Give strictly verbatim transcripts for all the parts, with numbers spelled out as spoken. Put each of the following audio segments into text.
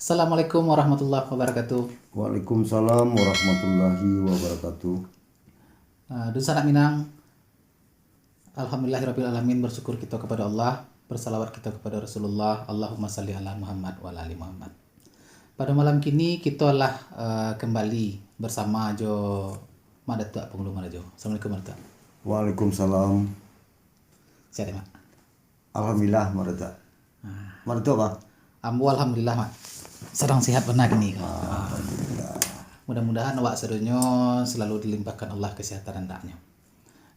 Assalamualaikum warahmatullahi wabarakatuh. Waalaikumsalam warahmatullahi wabarakatuh. Ah, dunsanak Minang, alhamdulillahirabbil alamin, bersyukur kito kepada Allah, bersalawat kito kepada Rasulullah, Allahumma salli ala Muhammad wa ala ali Muhammad. Pada malam kini, kito lah, eh, kembali bersama jo Mak Datuak Pangulu Marajo. Assalamualaikum, Mak Datuak. Waalaikumsalam. Sehat, Mak? Alhamdulillah, Mak Datuak. Ah. Mak Datuak, bah? Ambo alhamdulillah, Mak. Sadang sehat bana kini ko. Ah, alhamdulillah. Mudah-mudahan awak sadonyo selalu dilimpahkan Allah kesehatan andaknyo.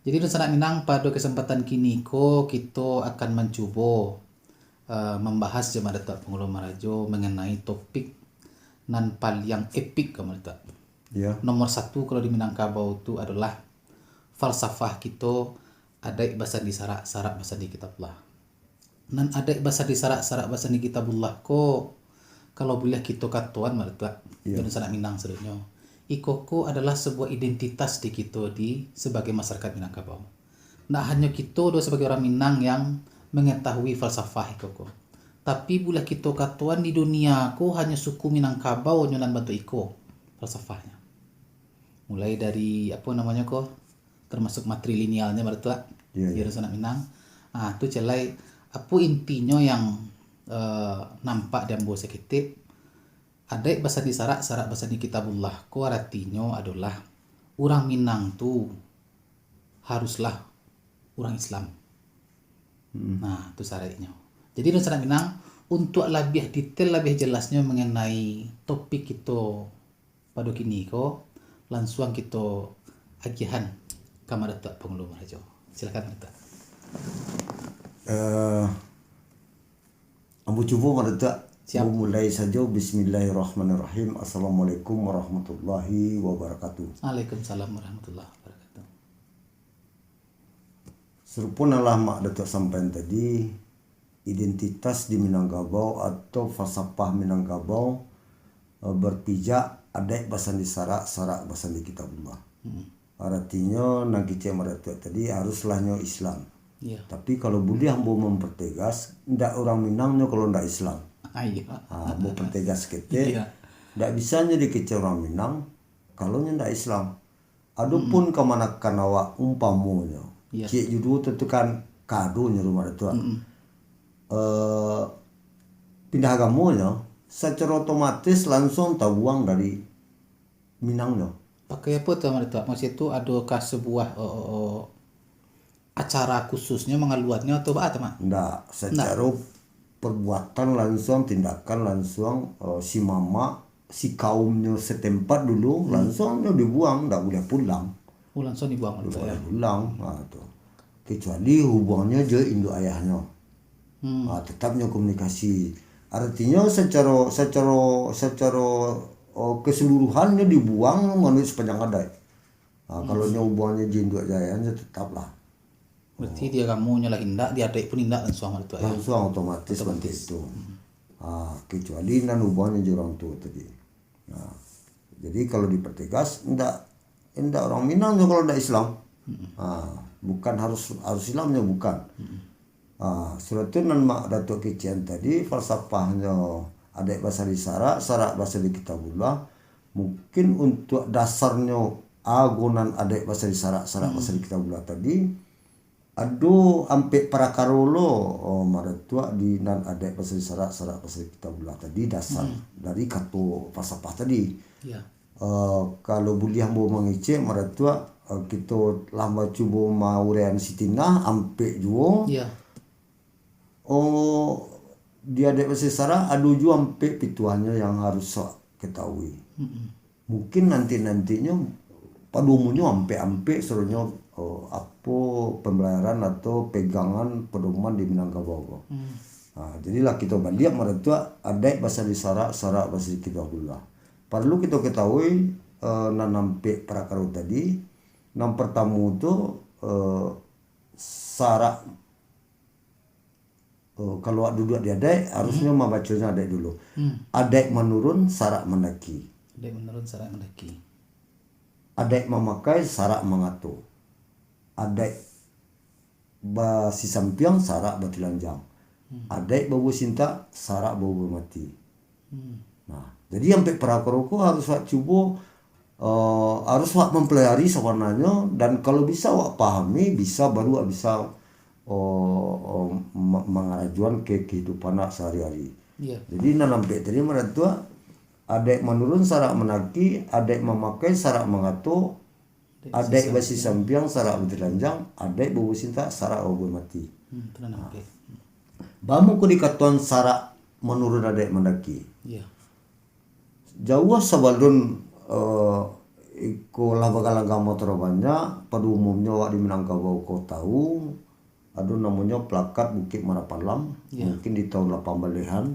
Jadi, dunsanak Minang, pado kesempatan kini ko, kito akan mancubo, eh, mambahas jo Mak Datuak Pangulu Marajo mengenai topik nan paliang epik ko, Mak Datuak. Ya. Nomor satu kalau di Minangkabau tu adolah falsafah kito, adaik basandi sarak, sarak basandi kitabullah. Nan adaik basandi sarak, sarak basandi kitabullah ko, kalau buliah kito katoan, Mak Datuak, Iya. dunsanak Minang sadonyo, iko ko adalah sebuah identitas di kito di sebagai masyarakat Minangkabau. Ndak hanyo kito doh sebagai urang Minang yang mengetahui falsafah iko ko. Tapi buliah kito katoan di dunia ko hanyo suku Minangkabau nyo nan bantuak iko falsafahnyo. Mulai dari, apo namonyo ko, termasuk matrilinealnyo, Mak Datuak. Iya, iya. Dunsanak Minang. Ah, tu calai, apo intinyo yang, eh, nampak di ambo saketek, adaik basandi sarak, sarak basandi kitabullah ko aratinyo adolah urang Minang tu haruslah urang Islam. Mm-mm. Nah, tu saraiknyo. Jadi, dunsanak Minang, untuak labiah detail, labiah jelasnyo mengenai topik kito pado kini ko, lansuang kito agiahan ka Mak Datuak Pangulu Marajo. Silakan, Mak Datuak. Eh, ambo cubo, Mak Datuak. Siap. Ambo mulai sajo. Bismillahirrahmanirrahim. Assalamualaikum warahmatullahi wabarakatuh. Waalaikumsalam warahmatullahi wabarakatuh. Sarupo nan lah Mak Datuak sampaikan tadi, identitas di Minangkabau atau falsafah Minangkabau, eh, berpijak adaik basandi sarak, sarak basandi kitabullah. Hmm. Aratinyo, nan kecek Mak Datuak tadi, haruslah nyo Islam. Iya. Tapi kalau buliah ambo mempertegas, ndak urang Minang nyo kalau ndak Islam. Ah, iya. Ah, ambo pertegas ketek, Iya. ndak bisa nyo dikecek urang Minang kalau nyo ndak Islam. Adopun kamanakan awak, umpamonyo, Iya. ciek juo tu, tu kan kadonyo rumah Datuak. Mm-mm. Eh, pindah agamonyo, sacaro otomatis lansuang tabuang dari Minangnyo. Pakai apo tu, Mak Datuak? Maksudnyo tu, adokah sebuah, eh, eh, eh, acara khususnyo mangaluannyo atau baa tu, Mak? Ndak, Ndak. Sacaro perbuatan lansuang, tindakan lansuang, eh, si mamak, si kaumnyo setempat dulu, Hmm. lansuang nyo dibuang, ndak buliah pulang. Oh, lansuang dibuang, Ndak Mak Datuak, buliah ya? pulang, ha, tu. Kecuali hubungannya jo induak ayahnyo. Hmm. Ha, tetapnyo komunikasi. Artinyo, sacaro, sacaro, sacaro, oh, keseluruhannyo dibuang manuruik sepanjang adaik. Ha, kalau Hmm. nyo hubungannya jo induak ayahnyo, tetaplah. Berarti Oh. di agamonyo lah indak, di adaik pun indak lansuang, Mak Datuak, ya? Lansuang otomatis Otomatis. bantuak itu. Hmm. Ha, kecuali nan hubungannya jo urang tuo tadi. Nah, jadi kalau dipertegas, indak, indak urang Minang nyo kalau indak Islam. Mm-mm. Ha, bukan harus, harus Islamnyo, bukan. Mm-mm. Ha, sudah tu nan Mak Datuak kecekan tadi, falsafahnyo adaik basandi sarak, sarak basandi Kitabullah. Mungkin untuak dasarnyo, agonan adaik basandi sarak, sarak Mm-mm. basandi Kitabullah tadi, ado ampek parakaro lo, oh, Mak Datuak, di nan adaik basandi sarak, sarak basandi Kitabullah tadi, dasar Hmm. dari kato falsafah tadi. Ya. Eh, kalau buliah ambo mangecek, Mak Datuak, eh, kito lah bacubo mauraian sitinah, ampek juo. Ya. Oh, di adaik basandi sarak, ado juo ampek pituahnyo yang harus awak ketahui. Mm-mm. Mungkin nanti-nantinyo, padomunnyo ampek-ampek, suruhnyo, eh, apo, pembelajaran atau pegangan pedoman di Minangkabau ko. Hmm. Ha, jadilah kito baliak, Mak Datuak, adaik basandi sarak, sarak basandi Kitabullah. Paralu kito ketahui, eh, nan ampek parakaro tadi. Nan partamo tu, eh, sarak Oh, kalau awak duduak di adaik, harusnyo Hmm. mambacanya adaik dulu. Hmm. Adaik manurun, sarak mandaki. Adaik manurun, sarak mandaki. Adaik mamakai, sarak mangato. Adaik basisampiang, sarak batilanjang. Hmm. Adaik babuah sintak, sarak babuah mati. Hmm. Nah, jadi ampek parakaro ko harus awak cubo, eh, harus awak mampelajari sabananyo, dan kalau bisa awak pahami, bisa baru awak bisa, eh, eh, ma-, mangarajoan ke kehidupan awak sahari-hari. Iya. Jadi nan ampek tadi maratua, adaik manurun sarak mandaki, adaik mamakai sarak mangato, adaik basisampiang sarak batilanjang, adaik babuah sintak sarak babuah mati. Hmm, itu nan ampek. Baa mangko dikatoan sarak manurun adaik mandaki. Iya. Jauah sabalun, eh, iko lah bagalanggang motoro banyak, pado umumnyo awak di Minangkabau ko tahu, ado namonyo plakat Bukik Marapalam, Iya. mungkin di tahun lapan balehan.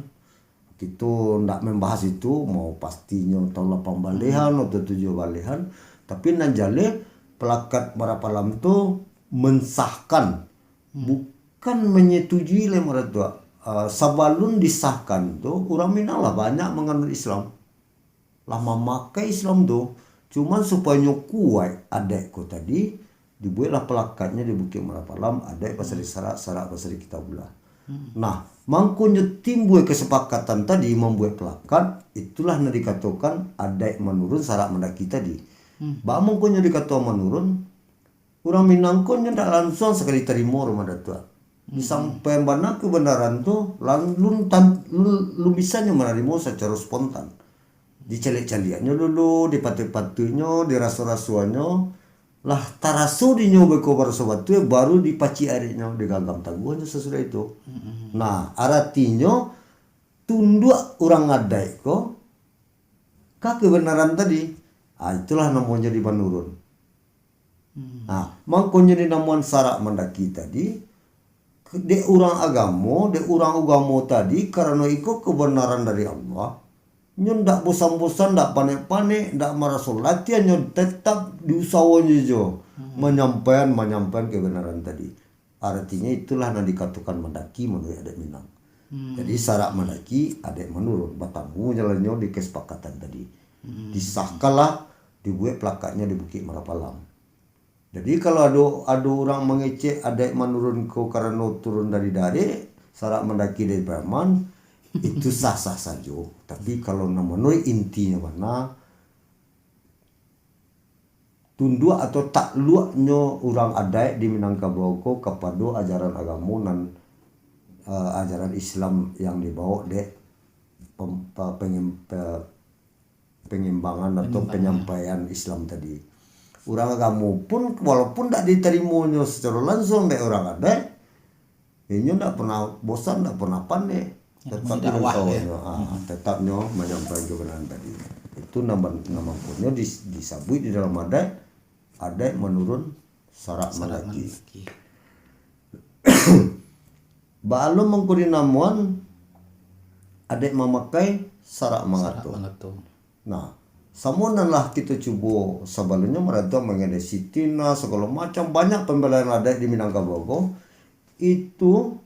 Kito ndak membahas itu, mau pastinyo tahun lapan balehan atau tujuah balehan, tapi nan jaleh plakat Marapalam tu mensahkan, Hmm. bukan menyetujui lai maratua. Ah, sabalun disahkan tu, urang Minang lah banyak manganut Islam. Lah mamakai Islam tu, cuman supayo nyo kuaik adaik ko tadi, dibueklah plakatnyo di Bukik Marapalam, adaik basari sarak, sarak basari Kitabullah. Hmm. Nah, mangkonyo timbua kesepakatan tadi mambuek plakat, itulah nan dikatokan adaik manurun sarak mandaki tadi. Hmm. Baa mangkonyo dikatokan manurun? Urang Minang ko nyo ndak lansuang sakali tarimo rumah Datuak. Hmm. Disampaian bana kebenaran tu, lan-, lun tan-, lun, lun bisa nyo manarimo sacaro spontan. Dicaliak-caliaknyo dulu, dipatuik-patuiknyo, diraso-rasonyo, lah taraso dinyo beko baraso batua, baru dipacik areknyo, diganggam taguahnyo sasudah itu. Mm-mm. Nah, aratinyo tunduak urang adaik ko ka kebenaran tadi. Ah, itulah namonyo di manurun. Hmm. Nah, mangkonyo dinamoan sarak mandaki tadi, dek urang agamo, dek urang ugamo tadi, karano iko kebenaran dari Allah, nyo ndak bosan-bosan, ndak panek-panek, ndak maraso latihan, nyo tetap diusawonyo jo Hmm. manyampaian, manyampaian kebenaran tadi. Aratinyo itulah nan dikatokan mandaki manuruik adaik Minang. Hmm. Jadi, sarak mandaki, adaik manurun. Batamu jalannyo di kesepakatan tadi. Hmm. Disahkanlah, dibuek plakatnyo di Bukik Marapalam. Jadi, kalau ado, ado urang mangecek adaik manurun ko karano turun dari darek, sarak mandaki dari Pariaman, itu sah-sah sajo. Tapi, kalau nan manuruik intinyo bana, tunduak atau takluaknyo urang adaik di Minangkabau ko kapado ajaran agamo nan, eh, ajaran Islam yang dibaok dek pem-, pe-, pengim-, pe-, pengimbangan atau Pengimbangan. penyampaian Islam tadi. Urang agamo pun, walaupun ndak ditarimonyo sacaro lansuang dek urang adaik, inyo ndak pernah bosan, ndak pernah panek. Ya, tetap menjadi dakwah, ya. Nyo, ah, Hmm. tetap nyo manyampaikan kebenaran tadi. Itu nan, nan mangkonyo dis-, disabuik di dalam adaik, adaik manurun sarak Sarak mandaki. mandaki. Baalun mangko dinamoan adaik mamakai sarak Sarak mangato. mangato. Nah, samo nan lah kito cubo sabalunnyo, maratua mangecek sitina, sagalo macam, banyak pambayaran adaik di Minangkabau ko, itu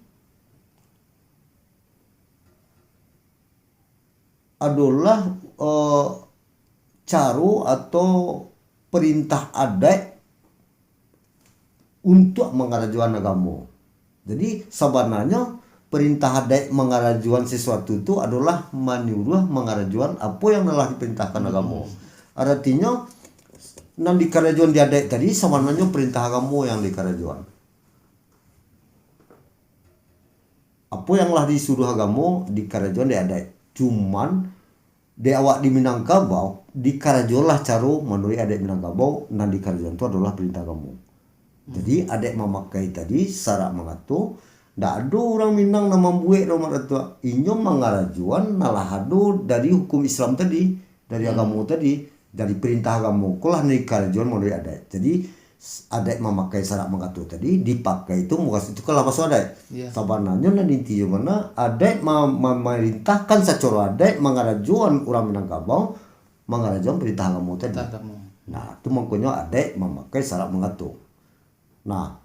adolah, eh, caro atau perintah adaik untuak mangarajoan agamo. Jadi, sabananyo perintah adaik mangarajoan sasuatu tu adolah manyuruah mangarajoan apo yang lah diperintahkan agamo. Hmm. Aratinyo, nan dikarajoan di adaik tadi sabananyo perintah agamo yang dikarajoan. Apo yang lah disuruah agamo dikarajoan di adaik. Cuman, dek awak di Minangkabau, dikarajoanlah caro manuruik adaik Minangkabau, nan dikarajoan tu adolah perintah agamo. Jadi, adaik mamakai tadi, sarak mangato, ndak ado urang Minang nan mambuek doh, Mak Datuak. Inyo mangarajoan nan lah ado dari hukum Islam tadi, dari Hmm. agamo tadi, dari perintah agamo ko lah nan dikarajoan manuruik adaik. Jadi, s-, adaik mamakai sarak mangato tadi, dipakai tu, mukasuik tu kan lah baso adaik. Iya. Sabananyo nan intinyo bana, adaik ma-, ma-, mamarintahkan sacaro adaik mangarajoan urang Minangkabau, mangarajoan perintah agamo tadi. Perintah agamo. Nah, tu mangkonyo adaik mamakai sarak mangato. Nah,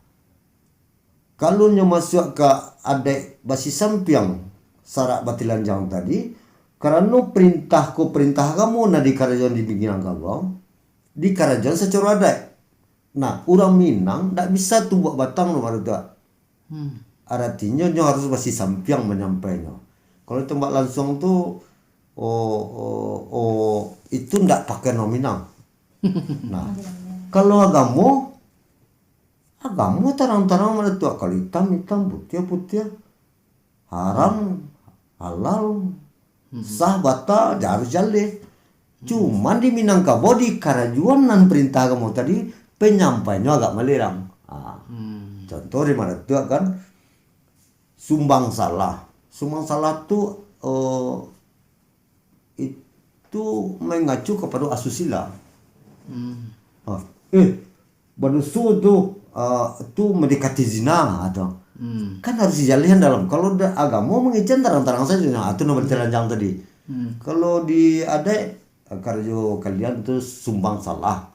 kalau nyo masuak ka adaik basisampiang sarak batilanjang tadi, karano perintah ko perintah agamo nan dikarajoan di Minangkabau, dikarajoan sacaro adaik. Nah, urang Minang ndak bisa tumbuak batang tu, Mak Datuak. Hmm. Aratinyo, nyo harus basisampiang manyampainyo. Kalau tumbuak lansuang tu, oh, oh, oh, itu ndak pakai nominal. Nah, kalau agamo, agamo tarang-tarang Mak Datuak, kalau itam itam, putiah putiah, haram halal, sah batal, harus jaleh. Cuman di Minangkabau, di karajoan nan perintah agamo tadi, panyampainyo agak malerang. Ah, contoh di Mak Datuak kan, sumbang salah. Sumbang salah tu, eh, itu mengacu kepada asusila. Ah, eh, badoso tu, ah, tu mendekati zina, ah, tu. Kan harus dijalehan dalam. Kalau da-, agamo mangecek tarang-tarang sajo, nah, tu nan telanjang tadi. Kalau di adaik, ah, karajo kalian tu sumbang salah,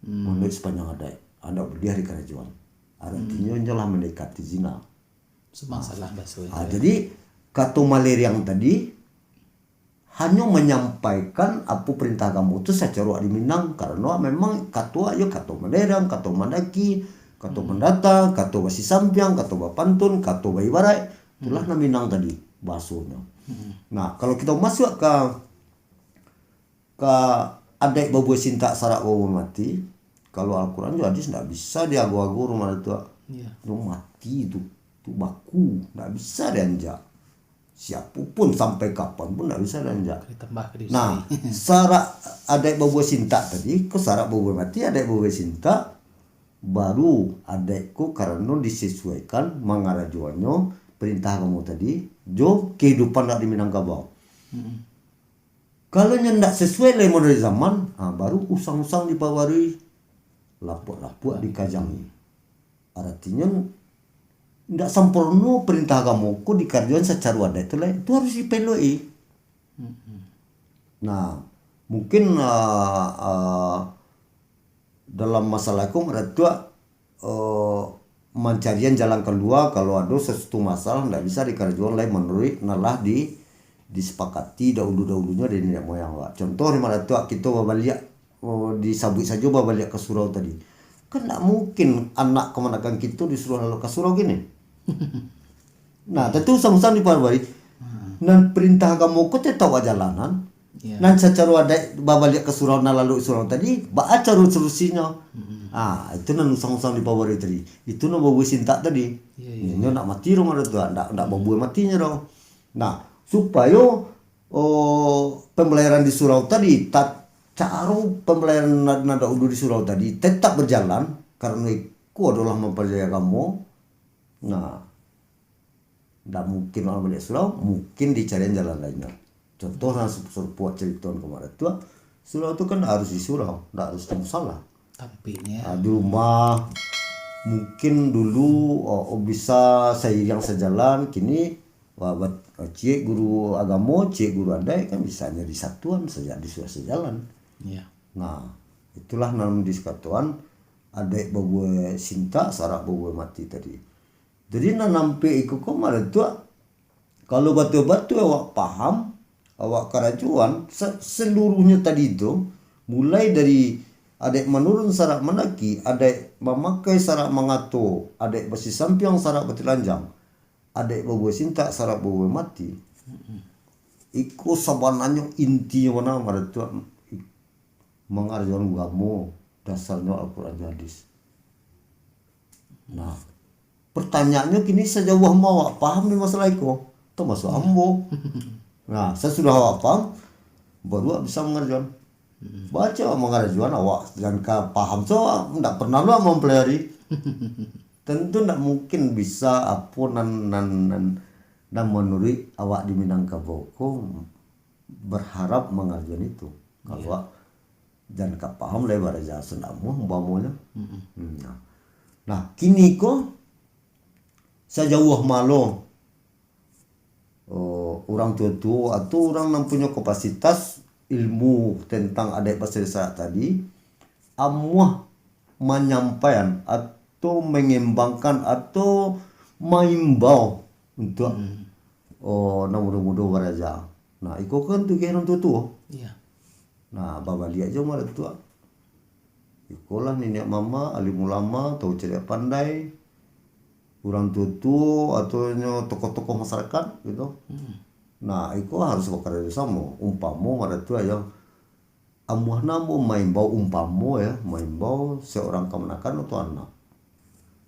menurut sepanjang adaik, anda buliah di karajoan. Aratinyo, inyo lah mendekati zina. Sumbang salah baso. Ah, jadi, kato malerang tadi hanyo manyampaikan apo perintah agamo tu sacaro awak di Minang, karano memang kato awak yo kato malerang, kato mandaki, kato mandata, kato basisampiang, kato bapantun, kato baibarat. Itulah nan Minang tadi bahasonyo. Nah, kalau kito masuak ka ka adaik babuweh sintak sarak babuweh mati, kalau Al-Quran jo hadis ndak bisa diago-ago, Mak Datuak. Iyo. Itu mati tu, tu baku, ndak bisa dianjak. Siapo pun, sampai kapan pun ndak bisa dianjak. Kena tambah ka diusai. Nah, sarak adaik babuweh sintak tadi, ko sarak babuweh mati, adaik babuweh sintak, baru adaik ko karano disesuaikan mangarajoannyo perintah agamo tadi jo kehidupan dak di Minangkabau. Kalau nyo ndak sasuai lai manuruik zaman, ha, baru usang-usang dipabarui, lapuak-lapuak dikajangi. Aratinyo, ndak samporno perintah agamo ko dikarajoan sacaro adaik tu lai, tu harus dipaeloki. Nah, mungkin, ah, ah, dalam masalah ko, Mak Datuak, eh, mancarian jalan kalua, kalau ado sasuatu masalah, ndak bisa dikarajoan lai manuruik nan lah di, disepakati dahulu-dahulunyo dari niniak moyang awak. Contoh ni, Mak Datuak, kito babaliak, eh, disabuik sajo babaliak ka surau tadi. Kan ndak mungkin anak kamanakan kito disuruah lalok ka surau kini. Nah, tantu usang-usang dipabarui. Nan perintah agamo ko tetap awak jalanan. Iyo. Nan sacaro adaik babaliak ka surau, nan lalok surau tadi, baa caro solusinyo? Ah, itu nan usang-usang dipabarui tadi. Itu nan babuweh sintak tadi. Iyo, iyo, inyo ndak mati doh, Mak Datuak, ndak, ndak babuweh matinyo doh. Nah, supayo, oh, pambalajaran di surau tadi, ta-, caro pambalajaran nan, nan dahulu di surau tadi tetap bajalan, karano iko adolah mampalajari agamo. Nah, ndak mungkin urang baliak surau, mungkin dicarian jalan lainnyo. Contoh nan sarupo carito ko, Mak Datuak, surau tu kan harus di surau, ndak harus di musala. Tampiknyo. Ah, di rumah, mungkin dulu, oh, oh, bisa sairiang sajalan, kini, wah, bat-, ciek guru agamo, ciek guru adaik kan bisanyo disatuan saja, disuruah sajalan. Iyo. Nah, itulah nan dikatoan adaik babuweh sintak, sarak babuweh mati tadi. Jadi, nan ampek iko ko, Mak Datuak, kalau batua-batua awak paham, awak karajoan, sa-, saluruahnyo tadi tu, mulai dari adaik manurun sarak mandaki, adaik mamakai sarak mangato, adaik basisampiang sarak batilanjang, adaik babuweh sintak sarak babuweh mati. Iko sabananyo intinyo bana, Mak Datuak, mangarajoan ugamo, dasarnyo Al-Quran jo hadis. Nah, pertanyaannyo kini, sajauah ma awak paham di masalah iko? Tamasuak ambo. Nah, sasudah awak paham, baru awak bisa mangarajoan. Baco awak mangarajoan, awak jan ka paham, so, awak ndak pernah lo awak mampelajari. Tantu ndak mungkin bisa apo nan, nan, nan, nan manuruik awak di Minangkabau ko berharap mangarajoan itu. Kalau awak jan ka paham lai baraja sandamuah umpamonyo. Hmm, nah. Nah, kini ko sajauah ma lo, oh, urang tuo-tuo atau urang nan punyo kapasitas ilmu tentang adaik baso sarak tadi, amuah manyampaian atau mangembangkan atau maimbau untuak, oh, nan mudo-mudo baraja. Nah, iko kan tugaih urang tuo-tuo. Iyo. Nah, babaliak jo Mak Datuak. Ikolah niniak mamak, alim ulama, tau cadiak pandai, urang tuo-tuo, atau nyo tokoh-tokoh masyarakat, gitu. Hmm. Nah, iko harus bakarajo samo. Umpamo Mak Datuak, yo, amuah namo maimbau, umpamo, yo, maimbau seorang kamanakan atau anak.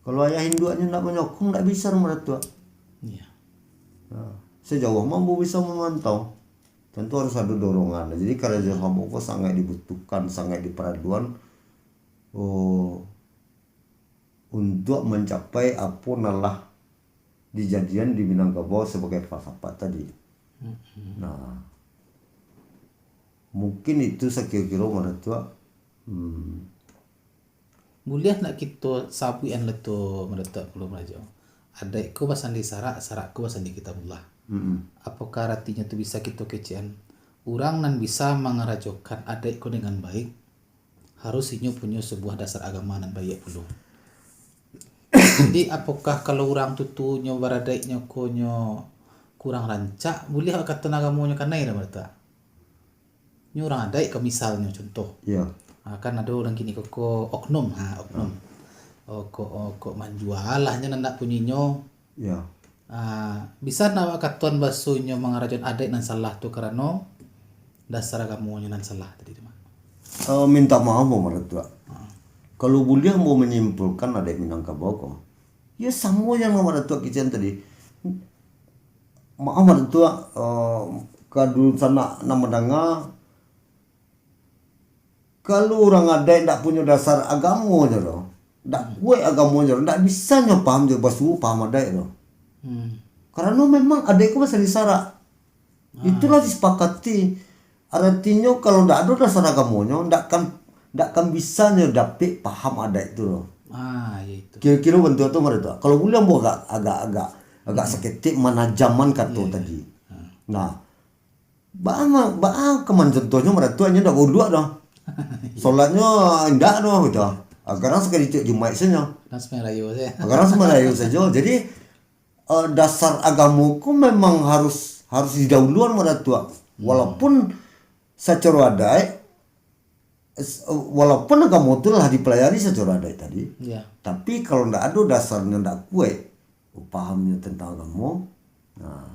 Kalau ayah induaknyo ndak manyokong, ndak bisa Mak Datuak. Iya. Nah, sajauah ma ambo bisa mamantau, tantu harus ado dorongan. Jadi karajo samo ko sangaik dibutuhkan, sangaik diparaluan, oh, untuak mancapai apo nan lah dijadian di Minangkabau sabagai falsafat tadi. Mm-mm. Nah, mungkin itu sakiro-kiro Mak Datuak. Hmm. Buliah ndak kito sabuikan lah tu, Mak Datuak, pulo marajo. Adaik ko basandi sarak, sarak ko basandi Kitabullah. Mm-mm. Apokah aratinyo tu bisa kito kecekan? Urang nan bisa mangarajokan adaik ko dengan baik, harus inyo punyo sabuah dasar agama nan baiak pulo. Jadi, apokah kalau urang tu, tu nyo baradaiknyo ko nyo kurang rancak, buliah awak kato nan agamonyo kanai lah, Mak Datuak? Nyo urang adaik ko, misalnyo, contoh. Iya. Ha, kan ado urang kini ko, ko oknum, ha, oknum. Hmm. Oh, ko, oh, ko manjua lah nyo nan ndak punyonyo. Iya. Ah, bisa ndak awak katoan baso inyo mangarajoan adaik nan salah tu karano dasar agamonyo nan salah tadi tu, Mak? Eh, minta maaf, Mak Datuak. Ah. Kalau buliah ambo manyimpulkan adaik Minangkabau ko, yo samo jo nan Mak Datuak kecekan tadi. Maaf, Mak Datuak, eh, ka dunsanak nan mandanga, kalau urang adaik ndak punyo dasar agamonyo doh, ndak kuaik agamonyo doh, ndak bisa nyo paham jo basuo paham adaik tu. Hmm. Karano memang adaik ko basandi sarak. Ah. Itulah disepakati. Aratinyo, kalau ndak ado dasar agamonyo, ndak kan, ndak kan bisa nyo dapek paham adaik tu doh. Ah, ya itu. Kiro-kiro bantuak tu, Mak Datuak. Kalau buliah ambo agak, agak, agak, agak Hmm. saketek manajaman kato Iya, iya. tadi. Ah. Nah, Baa ma-, baa ka mancontohnyo, Mak Datuak, nyo ndak bauduak doh. Solatnyo indak doh, gitu. Agarang sakali tiok Jumaik sajo. Agarang sumbayang rayo sajo. Agarang sumbayang rayo sajo. Jadi, eh, dasar agamo ko memang harus, harus didahuluan, Mak Datuak. Hmm. Walaupun sacaro adaik, s-, walaupun agamo tu lah dipelayari sacaro adaik tadi, Iya. tapi kalau ndak ado dasarnyo, ndak kuaik pahamnyo tentang agamo, nah,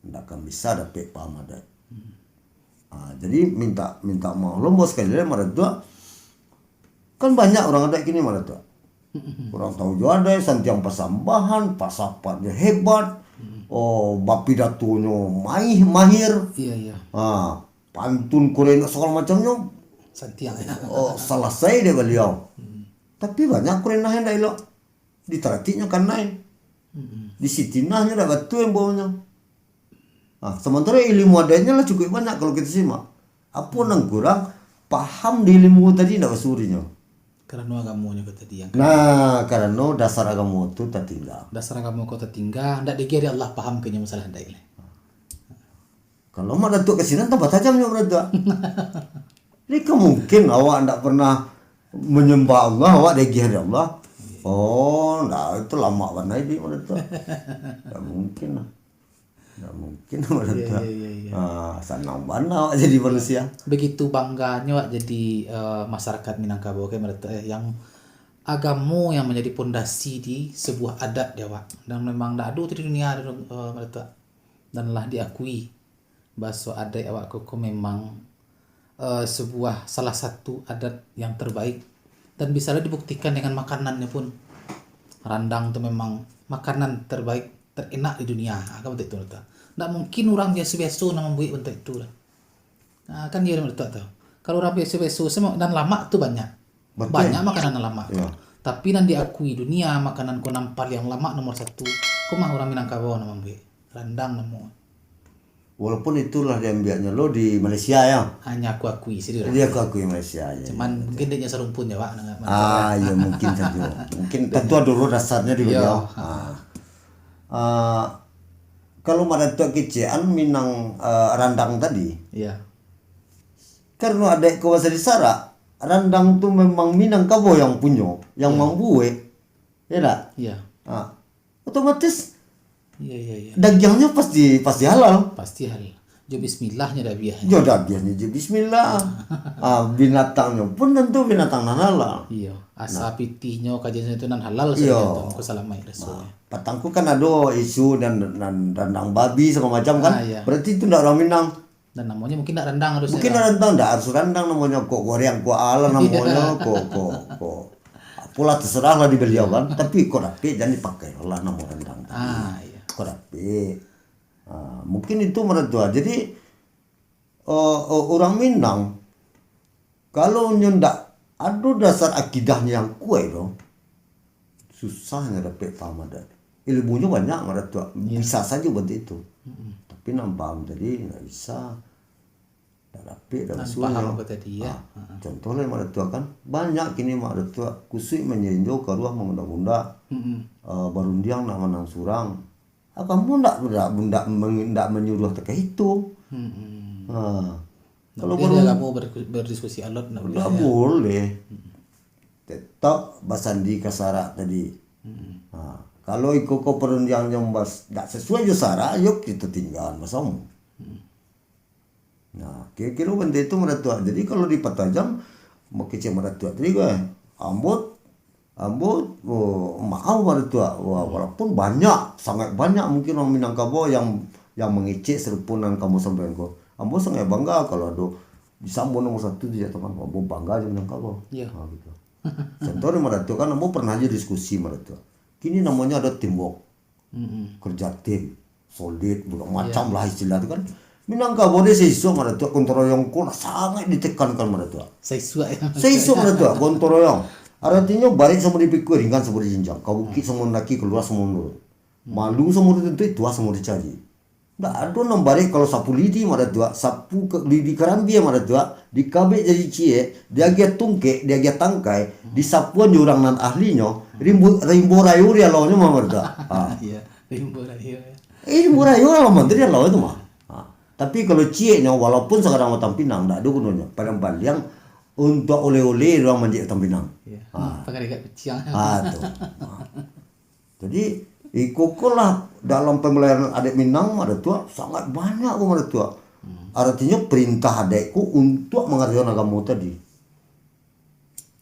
ndak akan bisa dapek paham adaik. Hmm. Ah, jadi minta, minta maaf lo, ambo sakali lai, Mak Datuak. Kan banyak urang adaik kini, Mak Datuak. Hmm. Urang tahu jo adaik, santiang pasambahan, pasapat jo hebat, Hmm. oh, bapidatonyo maih-, mahir. Iya, iya. Ah, pantun, kurenah, sagalo macamnyo. Santiang, ya. Oh, salasai dek baliau. Hmm. Tapi banyak kurenah yang ndak elok. Ditaratiknyo kanai. Mm-mm. Disitinahnyo ndak batua imbauannyo. Ah, samantaro ilmu adaiknyo lah cukuik banyak kalau kito simak. Apo Hmm. nan kurang, paham di ilmu tadi ndak basurinyo. Karano agamonyo ko tadi yang Nah, karano dasar agamo tu tatingga. Dasar agamo ko tatingga, ndak diagiah dek Allah paham ka inyo masalah adaik lai. Kalau Mak Datuak ka sinan, tambah tajam nyo, Mak Datuak. Jadi, ka mungkin awak ndak pernah manyambah Allah, awak diagiah dek Allah. Oh, ndak, itu lamak bana iduik, Mak Datuak. Ndak mungkin lah. Ndak mungkin, Mak Iya, Datuak. iya, iya, iya. Ah, sanang bana awak jadi manusia. Begitu bangganyo awak jadi, eh, masyarakat Minangkabau, kan, Mak Datuak, eh, yang agamo yang manjadi pondasi di sabuah adat di awak. Dan memang ndak ado tu di dunia, eh, Mak Datuak. Dan lah diakui baso adaik awak ko, ko memang, eh, sabuah, salah satu adat yang terbaik dan bisa lah dibuktikan dengan makanannyo pun. Randang tu memang makanan terbaik, terenak di dunia. Ah, kan batua tu, Mak Datuak. Ndak mungkin urang biaso-biaso nan mambuek bantuak itu lah. Ah, kan iyo, Mak Datuak tu. Kalau urang biaso-biaso, samo nan lamak tu banyak. Batua. Banyak makanan nan lamak tu. Iyo. Tapi nan diakui dunia, makanan ko nan paliang lamak nomor satu, ko mah urang Minangkabau nan mambuek. Randang namo. Walaupun itulah diambiaknyo lo di Malaysia, ya. Hanya aku akui sendiri lah. Dia aku akui Malaysia, ya, Cuman ya, mungkin betul. Dia nya sarumpun je, Wak, dengan Ah, ya, mungkin saja. Mungkin tentu ada lo dasarnya di Iya. beliau. Ah. Ah, kalau Mak Datuak kecekan Minang, ah, randang tadi. Iya. Karena adaik ko basandi sarak, randang tu memang Minangkabau yang punyo, yang Iya. mambuek. Ya ndak? Iya. Ah. Otomatis Iya, iya, iya. dagiangnyo pasti, pasti halal. Pasti halal. Jo bismillah nyo dabiah. Yo dabiahnyo jo bismillah. Ah, binatangnyo pun tantu binatang nan halal. Iyo, asa pitihnyo kajanyo tu nan halal. Iyo. Sajo tu, mangko salamaik rasonyo. Patang ko kan ado isu nan, nan randang babi sagalo macam kan. Ah, iyo. Berarti itu ndak urang Minang. Dan namonyo mungkin ndak randang harusnyo. Mungkin ndak randang, ndak harus randang namonyo, kok goreng, kok ala namonyo, kok, kok, kok. Apolah, terserahlah di beliau kan. Tapi kok dapek, jan dipakai lah namo randang tadi. Ah, iyo. Kok dapek. Ah, mungkin itu maratua. Jadi, eh, eh, urang Minang, kalau nyo ndak ado dasar akidahnyo yang kuaik tu, susah nyo dapek paham adat. Ilmunyo banyak maratua, Iyo. bisa sajo bantuak itu. Mm-mm. Tapi nan paham tadi ndak bisa. Ndak dapek dah Nan basuo paham nyo. Apa tadi, ya? Ah, Ha-ha. Contoh lah maratua kan, banyak kini maratua kusuik manjinjo karuah mangunda-ngunda, Mm-mm. eh, barundiang nak manang surang. Ah, kamu ndak, ndak, ndak, ndak manyuruah takah itu. Mm-mm. Ha. Ndak Kalau buliah baru agamo ber-, berdiskusi alot, ndak buliah, ndak ya? Boleh. Tetap basandi ka sarak tadi. Mm-mm. Ha. Kalau iko ko parundiangnyo mas-, ndak sasuai jo sarak, yo kito tinggalan basamo. Mm. Nah, kiro-kiro bantuak itu maratua. Jadi kalau dipatajam, makecek maratua tadi ko, eh. Ambo, ambo, oh, maaf maratua. Wah, walaupun banyak, sangat banyak mungkin urang Minangkabau yang, yang mangecek sarupo nan kamu sampaikan ko. Ambo sangat bangga kalau ado di Sambo nomor satu tu, ya, teman. Ambo bangga jo Minangkabau. Iyo. Ha, gitu. Contoh ni maratua kan, ambo pernah aja diskusi maratua. Kini namonyo ado teamwork. Mm-mm. Kerja tim, solid, segala macam lah istilah tu kan. Minangkabau deh saisuak maratua, gotong royong ko lah sangat ditekankan maratua. Saisuak, ya. Saisuak maratua, gotong royong. Aratinyo, barek samo dipikua, ringan samo dijinjang, ka bukik samo mandaki, ka lua samo manurun. Malu samo dituntut, tuah samo dicari. Ndak ado nan barek kalau sapu lidi maratua, sapu ke-, lidi karambia maratua, dikabek jadi ciek, diagiah tungkek, diagiah tangkai, disapuan jo urang nan ahlinyo, rimbo, rimbo rayo rialonyo mah maratua. Ha. Iyo, rimbo rayo, ya. Eh, rimbo rayo lah mantri rialo itu mah. Ha. Tapi kalau cieknyo, walaupun sakadang batang pinang, ndak ado gunonyo. Paliang-paliang untuak oleh-oleh urang manjek batang pinang. Iyo. Ha. Pangarigat kuciang. Ha, tu. Ha. Jadi, iko ko lah dalam pamalayanan adat Minang maratua, sangat banyak ko maratua. Hmm. Aratinyo, perintah adat ko untuak mangarajoan agamo tadi.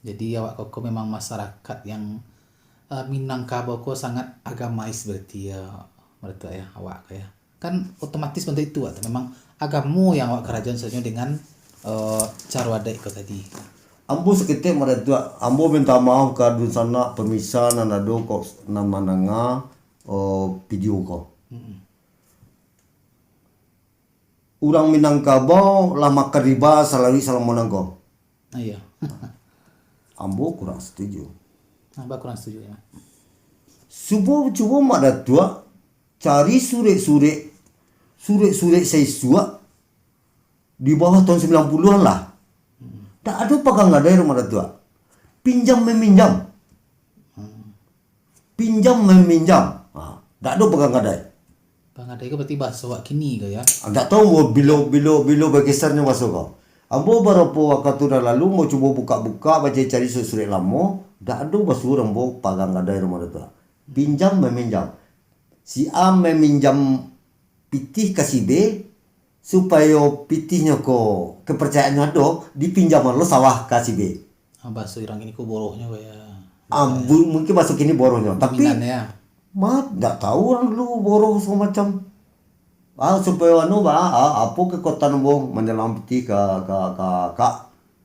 Jadi, awak ko, ko memang masyarakat yang, eh, Minangkabau ko sangat agamais berarti ya, maratua ya, awak ko ya. Kan otomatis bantuak itu, Wak, tu. Memang agamo yang awak karajoan sajo dengan, eh, caro adaik ko tadi. Ambo saketek maratua, ambo minta maaf ka dunsanak pamisa nan ado ko, nan mandanga, eh, video ko. Mm-mm. Urang Minangkabau lah makan riba salalu salamo nangko. Ah, iyo. Ambo kurang setuju. Abah kurang setuju, ya. Cubo, cubo Mak Datuak cari surek-surek, surek-surek saisuak di bawah tahun sembilan puluhan lah. Hmm. Tak ado pagang gadai, Mak Datuak. Pinjam meminjam. Hmm. Pinjam meminjam. Ha, dak ado pagang gadai. Pagang gadai ko berarti bahaso awak kini ko, ya? Ah, dak tahu ambo bilo, bilo, bilo bagesarnyo bahaso ko. Ambo barapo wakatu nan lalu ambo cubo buka-buka, bacari-cari surek-surek lamo, dak ado basuo ambo pagang gadai rumah tu. Pinjam meminjam. Si A meminjam pitih ka si B, supayo pitihnyo ko kaparcayaannyo ado, dipinjaman lo sawah ka si B. Ah, bahaso urang kini ko borohnyo ko ya. Ah, bu-, mungkin bahaso kini borohnyo. Tapi, dominan ya. Ma, dak tahu urang dulu boroh samacam. Ah, supayo anu, ba, ah, apo kekuatan ambo manjalang pitih ka, ka, ka, ka.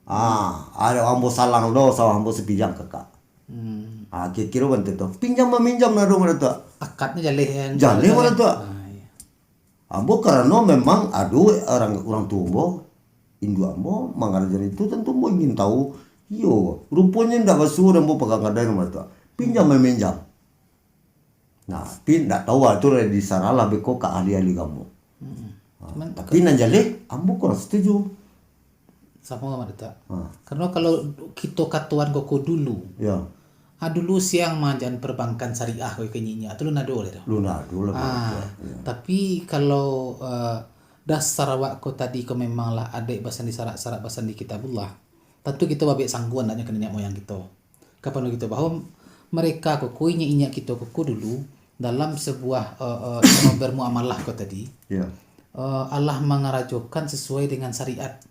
Ah, ado ambo salang do, sawah ambo sapijang ka, ka. Hmm. Ah, kiro-kiro bantuak tu. Pinjam maminjam lah do, Mak Datuak. Akadnyo jaleh, ya. Jaleh, Mak Datuak. Ah, iya. Ambo karano memang ado urang, urang tuo ambo, induak ambo mangarajoan itu, tantu ambo ingin tahu, iyo, ruponyo indak basuo ambo pagang gadai, Mak Datuak. Pinjam maminjam. Nah, tapi indak tahu lah, tu lah disarah lah beko ka ahli-ahli agamo. Mm-mm. Ha, cuman tapi ka- nan jaleh, ambo kurang setuju. Samo, Mak Datuak. Ha. Karano kalau kito katoan koko dulu, ya. Ah, dulu siang mah jan perbankan syariah ko ka nyiak-nyiak tu lun ado lah tu. Lun ado lah, Mak Datuak. Ah, ya. Tapi kalau, eh, dasar awak ko tadi ko memang lah adaik basandi sarak-sarak basandi Kitabullah, tantu kito babek sangguan andaknyo ka niniak moyang kito. Kapano kito bahwa mereka ko, ko inyiak-inyiak kito ko, ko dulu dalam sebuah, eh, eh, cara bermuamalah ko tadi. Ya. eh, alah mangarajokan sasuai dengan syariat.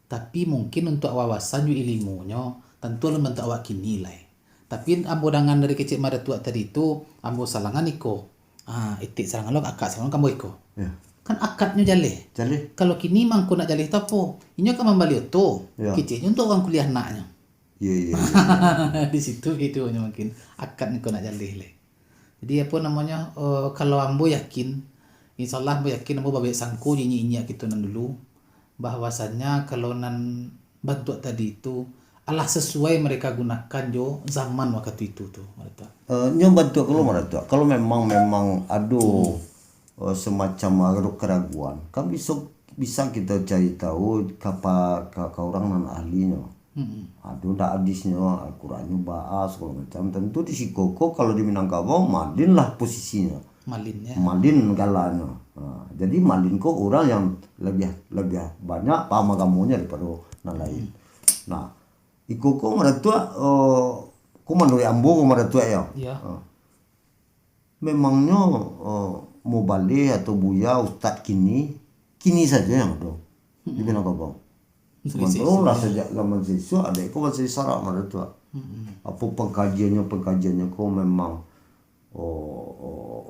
Tapi mungkin untuak wawasan jo ilimunyo, tantu alun bantuak awak kini lai. Tapi ambo dangan dari kecek madatuak tadi tu, ambo salangan iko. Ah, itik salangan lo, akak salangan lo, ambo iko. Ya. Kan akadnyo jaleh. Jaleh. Kalau kini mangko nak jaleh tu apo? Inyo ka mambali oto. Ya. Keceknyo untuak uang kuliah anaknyo. Iya, iya, iya. Di situ gitu nyo mungkin. Akad niko nak jaleh lai. Jadi, apo namonyo, eh, kalau ambo yakin, insya Allah ambo yakin, ambo babek sangko jo inyiak-inyiak kito nan dulu, bahwasanya kalau nan bantuak tadi tu, alah sasuai mereka gunakan jo zaman wakatu itu tu, Madatuak. Eh, nyo bantuak kalau Madatuak. Kalau memang, memang ado, eh, semacam ado keraguan, kan bisa, bisa kita cari tahu ka pa-, ka, ka urang nan ahlinyo. Mm-mm. Ado ndak hadisnyo, Al-Qurannyo baa, sagalo macam. Tantu di siko ko, kalau di Minangkabau, malin lah posisinyo. Malin, ya. Malin galanyo. Ha, jadi malin ko urang yang labiah, labiah banyak paham agamonyo daripado nan lain. Mm. Nah, iko ko Madatuak, eh, ko manuruik ambo ko Madatuak, ya. Ya. Ha. Memangnyo, eh, mubaleh atau buya, ustad kini, kini sajo yang ado di Minangkabau. Sementara lah sajak zaman sisuak, ado iko bahasa isyarat Madatuak. Mm-mm. Apo pangkajiannyo, pangkajiannyo ko memang, oh, oh,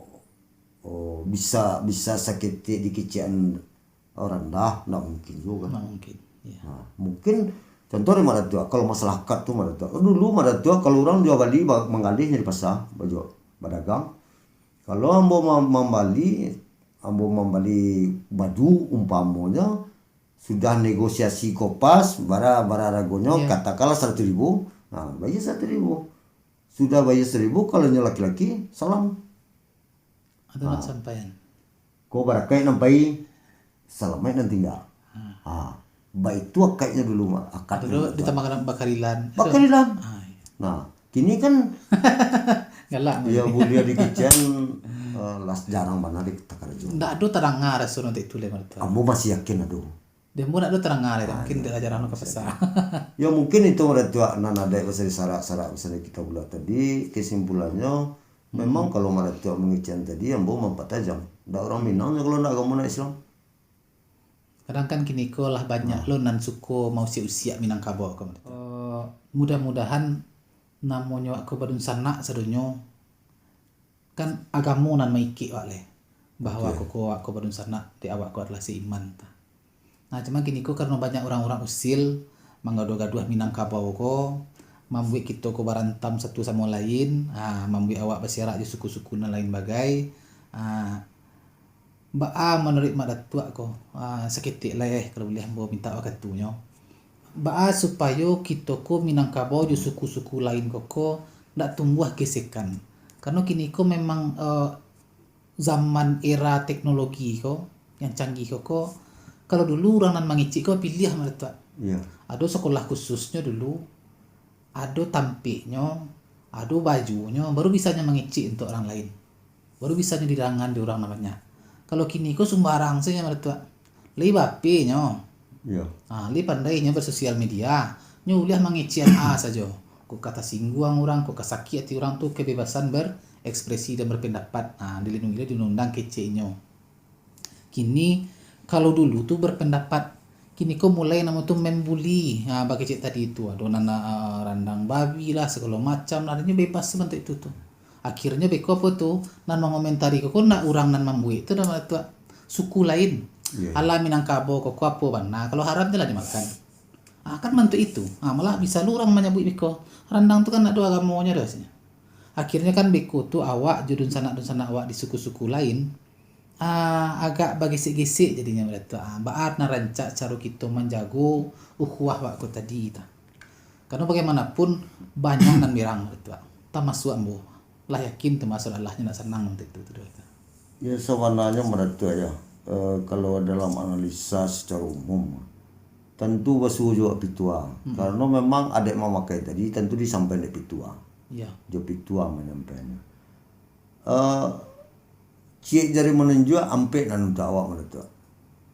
oh, bisa, bisa saketek dikecekan randah, ndak mungkin juo kan. Ndak mungkin, iya. Nah, mungkin contoh dari Madatuak, kalau masalah akad tu Madatuak. Dulu Madatuak kalau urang jua bali ba-, manggalihnyo di pasa, bajual, badagang. Kalau ambo ma-, mambali, ambo mambali baju umpamonyo, sudah negosiasi ko pas, bara, bara haragonyo, iya, katakanlah saratuih ribu, nah, bayia saratuih ribu. Sudah bayia saribu, kalau nyo laki-laki, salam. Atau nak sampaian? Ko barakaik nan pai, salamaik nan tingga. Ha. Ha. Baitu akaiknyo dulu, Mak. Akad dulu nan ditambahkan bakarilan. Bakarilan. Ha, iya. Nah, kini kan galak, ya, buliah dikecekan, eh, lah jarang bana di takarajo. Ndak ado tadanga raso nanti itu lai, Mak. Ambo masih yakin ado. Dek ambo ndak ado tadanga lai, mungkin dek jarang ka pasa. Ya, mungkin itu Madatuak nan adaik pasal sarak-sarak pasal kita bulah tadi, kesimpulannyo, memang kalau Madatuak mangecekan tadi, ambo mampatajam. Ndak urang Minang nyo kalau ndak agamo ndak Islam. Kadang kan kini ko lah banyak lo nan suko mausiak-usiak Minangkabau ko, Madatuak. Eh, mudah-mudahan namonyo awak ko badunsanak sadonyo, kan agamo nan maikik awak lai, bahwa betul, koko awak ko badunsanak, dek awak ko adalah seiman, ta. Nah, cuman kini ko karano banyak urang-urang usil manggaduah-gaduah Minangkabau ko, mambuek kito ko barantam satu samo lain, ha, mambuek awak basiarak jo suku-suku nan lain bagai. Ha, baa manuruik Mak Datuak ko? Ha, saketek lai, eh, kalau buliah ambo mintak wakatunyo. Baa supayo kito ko Minangkabau jo suku-suku lain koko ndak tumbuah gesekan? Karano kini ko memang, eh, zaman era teknologi ko, yang canggih ko, ko, kalau dulu urang nan mangecek ko piliah, Mak Datuak. Iya. Ado sekolah khususnyo dulu, ado tampeknyo, ado bajunyo, baru bisanyo mangecek untuak urang lain. Baru bisanyo didangan di urang nan banyak. Kalau kini ko sumbarang sajo, Mak Datuak. Lai ba-H P nyo. Iya. Ha, lai pandai nyo bersosial media. Nyo uliah mangecekan A sajo. Kok ka tasingguang urang, kok ka sakik ati urang tu, kebebasan berekspresi dan berpendapat. Ha, dilindungi di undang-undang keceknyo. Kini, kalau dulu tu berpendapat, kini ko mulai namo tu membuli. Ha, bakecek tadi tu, ado nan, ah, randang babi lah, segalo macam lah, nyo bebas sabantuak itu tu. Akhirnyo beko apo tu, nan mangomentari ko, ko ndak urang nan mambuek tu, ndak Mak Datuak, suku lain. Iya, iya. Alah Minangkabau ko, ko apo bana, kalau haram tu lah dimakan. Ah, kan bantuak itu. Ah, malah bisa lu urang manyabuik beko. Randang tu kan ndak ado agamonyo doh, rasonyo. Akhirnyo kan beko tu awak jo dunsanak-dunsanak awak di suku-suku lain, ah, agak bagesek-gesek jadinyo, Mak Datuak. Ah, baa nan rancak caro kito manjago ukhuwah awak ko tadi, ta. Karano bagaimanapun, banyak nan berang, Mak Datuak. Tamasuak ambo. Lah yakin tu masalahnya nak sanang nanti tu, tu doh, ta. Ya, sabananyo, Mak Datuak, ya, eh, kalau dalam analisa secara umum, tantu basuo jo pitua. Mm-mm. Karano memang adaik mamakai tadi, tantu disampaian dek pitua. Ya. Jo pitua manyampaiannyo. Eh, ciek jari manunjuak, ampek nan untuak awak, Mak Datuak.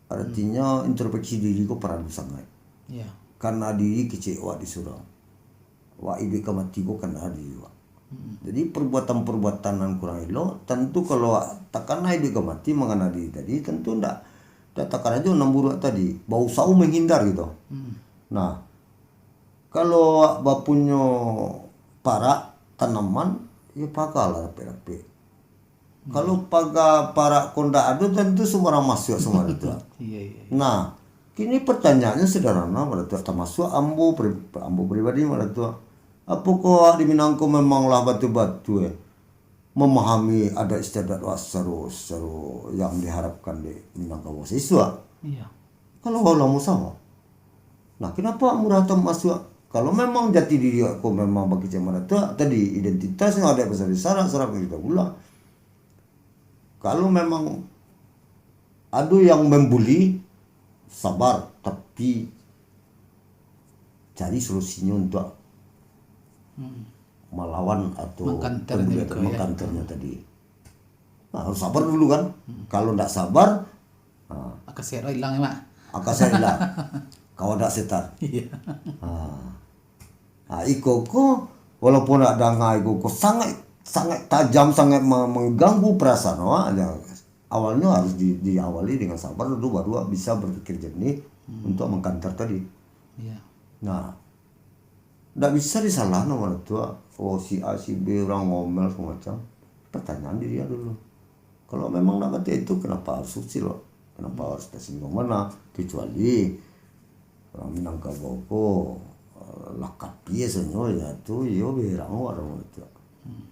Aratinyo, hmm, introspeksi diri ko paralu sangaik. Ya. Karano diri kecek awak di surau. Awak iduik ka mati ko karano diri awak. Hmm. Jadi, perbuatan-perbuatan nan kurang elok, tantu kalau awak takana iduik ka mati mangana diri tadi, tantu ndak, Dak takarajo nan buruak tadi, bausaho menghindar gitu. Nah, kalau awak bapunyo parak, tanaman, yo pagalah rapek-rapek. Kalau paga parak ko ndak ado, tantu sumbarang masuak sumbarang tu. Iya, iya. Nah, kini pertanyaannyo sederhana, Mak Datuak, tamasuak ambo pri-, ambo pribadi, Mak Datuak. Apokoh awak di Minang ko memanglah batul-batul, eh, memahami adat istiadat awak sacaro, sacaro yang diharapkan dek Minangkabau sisuak? Iya. Kalau ulamo samo. Nah, kenapa murah tamasuak? Kalau memang jati diri awak ko memang bakecek Mak Datuak tadi, identitasnyo adaik basari syarak, syarak kita pula. Kalau memang ado yang membuli, sabar, tapi cari solusinyo untuk Hmm. malawan atau Mengkanter pembuli tadi atau ko, ya. mengkanternya tadi. Nah, harus sabar dulu kan. Hmm. Kalau ndak sabar, ah, Akal sehat ilang, ya, Mak? Akal sehat ilang. Kau ada setan. Iya. Ah. Ah, iko ko, walaupun ndak danga iko ko sangat, sangat tajam, sangat me-, mengganggu perasaan awak, ya, awalnyo harus di, diawali dengan sabar dulu, baru awak bisa berpikir jernih Hmm. untuk mengkanter tadi. Iya. Nah, ndak bisa disalahno Mak Datuak. Oh, si A, si B, urang ngomel segala macam. Pertanyaan diri dulu. Kalau memang ndak batua itu, kenapa harus usil, Wak? Kenapa harus tasingguang bana? Kecuali urang Minangkabau ko, eh, lah kapia sonyo, ya tu, iyo berang awak dong Mak Datuak. Hmm.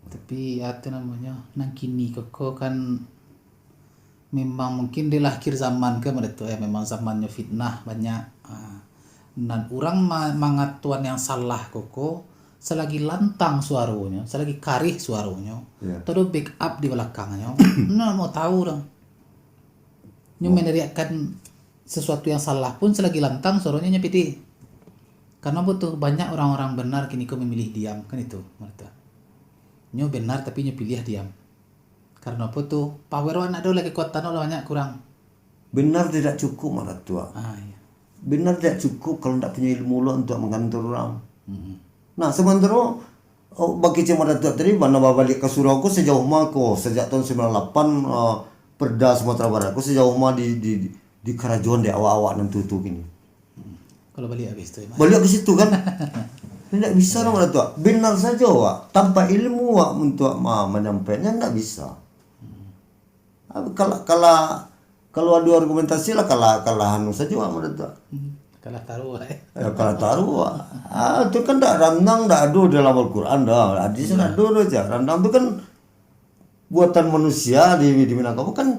Tapi, apo namonyo, nan kini ko, ko kan memang mungkin dek lah akhir zaman kan, Mak Datuak, ya, memang zamannyo fitnah banyak. Ah, nan urang ma-, mangatoan yang salah ko, ko, salagi lantang suaronyo, salagi kareh suaronyo, Iya. tu ado backup di balakangnyo, ndak mau tahu dong. Nyo Mau. meneriakkan sesuatu yang salah pun salagi lantang suaronyo nyo pede. Karano apo tu, banyak orang-orang benar kini ko memilih diam, kan itu, Mak Datuak. Nyo benar tapi nyo piliah diam. Karano apo tu, power awak ndak ado lai, kekuatan awak lah banyak kurang. Benar tidak cukup, Mak Datuak. Ah, iya. Benar tidak cukup kalau ndak punyo ilmu lo untuk mangkantor urang. Mm-mm. Nah, sementara, oh, bakecek Mak Datuak tadi, bana babaliak ka surau ko sajauah ma ko, sajak tahun sembilan lapan, eh, Perda Sumatera Barat ko sajauah ma di, di, di, dikarajoan dek awak-awak nan tuo-tuo kini. Hmm. Kalau baliak ka situ, ya, Mak? Baliak ka situ, kan? Indak bisa, Mak Datuak. Benar sajo awak, tanpa ilmu awak untuk ma-, manyampaiannyo, indak bisa. Hmm. Ah, kala-, kala-, kalau adu argumentasi lah, kalah, kalah anu sajo awak, Mak Datuak. Hmm. Kalah taruah, eh. Ya, kalah taruah. Ah, tu kan ndak, randang ndak ado dalam Al-Quran doh. Hadis Iya. ndak ado doh, cak. Randang tu kan buatan manusia di, di Minangkabau kan,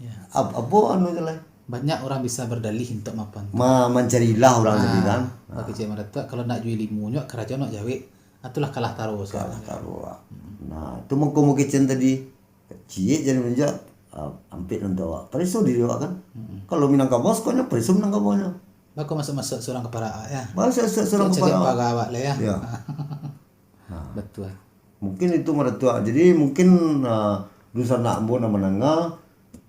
Ya. ap-, apo anu tu lah. Banyak orang bisa berdalih untuk mapan tu. Ma-, mancari ilah orang tadi Ah, kan. Ah. bakecek Mak Datuak, kalau nak jual ilmu nyo, karajo nak jawek, itulah kalah taruah Kalah sebenarnya. taruah. Hmm. Nah, tu mangko mukecen tadi, ciek jadi menjak, ah, ampek nan tu awak. Pareso diri awak kan. Hmm. Kalau Minangkabau, sukanya pareso Minangkabaunyo. Bako masuk-masuk surang kapara awak, ya. Masuk-masuk surang Cak-cak kapara awak. Paga awak lah, ya. Ya. Nah, Betul. mungkin itu Mak Datuak. Jadi, mungkin, ah, dunsanak ambo nan mandanga,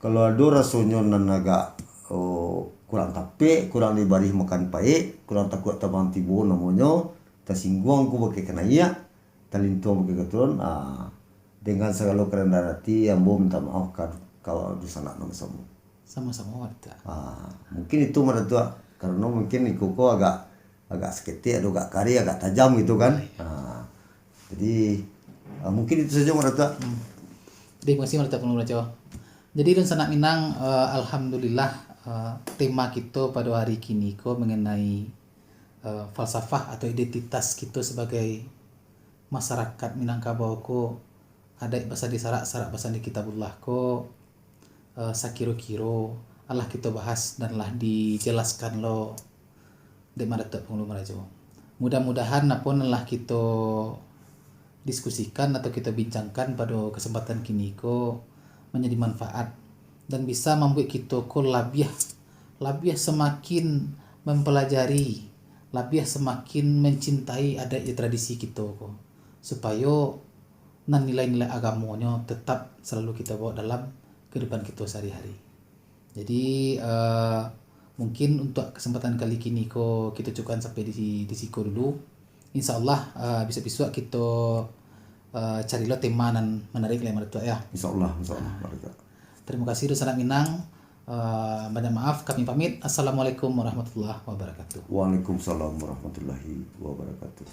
kalau ado rasonyo nan agak, oh, kurang tapek, kurang dibarih makan paek, kurang takuak tabang tibo namonyo, tasingguang ko bakeh ka naiak, talintuang bakeh ka turun, ah, dengan sagalo karandahan ati, ambo minta maaf ka, ka dunsanak nan basamo. Samo-samo, Mak Datuak. Ah, mungkin itu, Mak Datuak. Karano mungkin iko ko agak, agak saketek, ado agak kareh, agak tajam gitu kan. Iya. Ah, jadi, ah, mungkin itu sajo, Mak Datuak. Hmm. Terima kasih, Mak Datuak Pangulu Rajo. Jadi, dunsanak Minang, eh, alhamdulillah, eh, tema kito pado hari kini ko mengenai, eh, falsafah atau identitas kito sebagai masyarakat Minangkabau ko, adaik basandi sarak, sarak basandi Kitabullah ko, eh, sakiro-kiro alah kito bahas dan lah dijelaskan lo dek Mak Datuak Pangulu Marajo. Mudah-mudahan apo nan lah kito diskusikan atau kito bincangkan pado kesempatan kini ko manjadi manfaat dan bisa mambuek kito ko labiah, labiah samakin mempelajari, labiah samakin mencintai adaik jo tradisi kito ko, supayo nan nilai-nilai agamonyo tetap salalu kito bawa dalam kehidupan kito sehari-hari. Jadi, eh, mungkin untuk kesempatan kali kini ko kito cukupkan sampai di, di siko dulu. Insya Allah, eh, bisuak-bisuak kito, eh, cari lo tema nan menarik lai, Mak Datuak, ya. Insya Allah, insya Allah, Mak Datuak. Tarimo kasih Dusanak Minang. Eh, banyak maaf, kami pamit. Assalamualaikum warahmatullahi wabarakatuh. Waalaikumsalam warahmatullahi wabarakatuh.